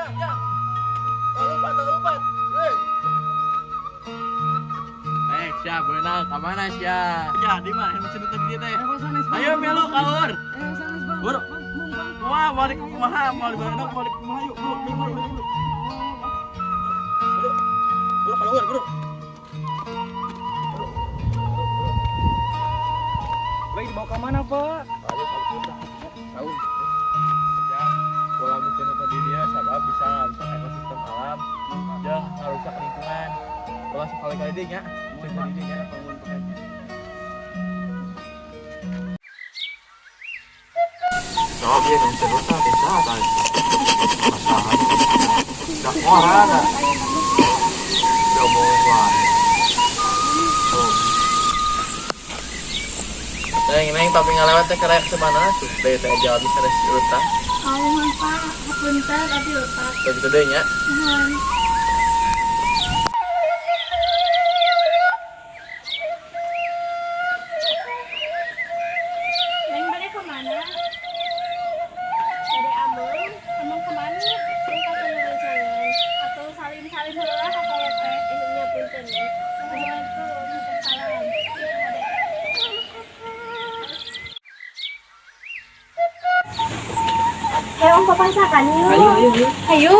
Jang, jang. Tong lompat, tong lompat. Hei. Eh, sia beunang ka mana sia? Jadi mah yang cenut tadi teh. Ayo milu kaur. Buru. Wah, balik kumaha, mau dibareng balik kumaha yuk, buru, buru, buru, buru. Buru. Buru keluar, buru. Buru. Buru, buru. Baik, dibawa ke mana, Pak? Ayo kalau udah. Tahu. Ya, pola mikirnya tadi dia sabab bisa ngarusak ekosistem alam, dia ngarusak lingkungan. Ulah sekali-kali deh nya, sekali deh nya. Jawab ya, nanti terus ah, bisa tadi. Masalah. Dah orang ah. Diomongin wae. Tuh. Neng, neng, tapi ngalewat teh kerek semana tuh. Deh teh jawab bisa nasi utah. Oh, mohon, Pak, hapunten abdi lepat. Begitu deh nya. Mohon. Neng bade ka mana? Bade ameng, ameng ka mana? Saya ka rencangan. Atau salim-salim heula ka kolot teh. Eh, nya punten ya. Assalamualaikum, salam. Iya, bade. Ayo, Om, papasakan yuk. Ayo, ayo, ayo. Ayo.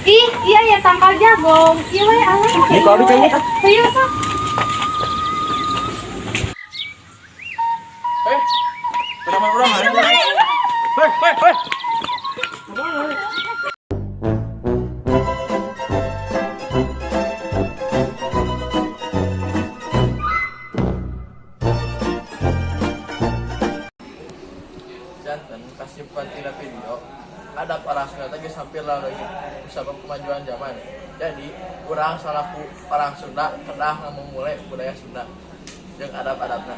Ih, iya ya tangkal jagung. Iya we alah. Ini kalau dicabut, ah. Ayo sok. Eh, berapa orang? Hei, hei, hei. Janten kasimpan tina video ada para Sunda teh geus hampir leungit kusabab kemajuan zaman. Jadi, urang salaku orang Sunda kedah ngamumule budaya Sunda jeung adab-adabna.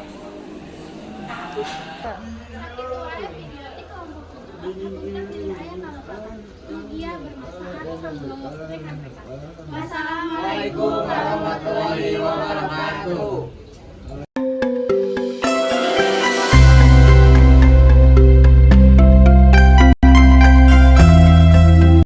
Sakitu wae video ti kelompok 7. Hapunten bilih aya kalepatan. Mugia bermanfaat kanggo rekan-rekan. Wassalamualaikum warahmatullahi wabarakatuh.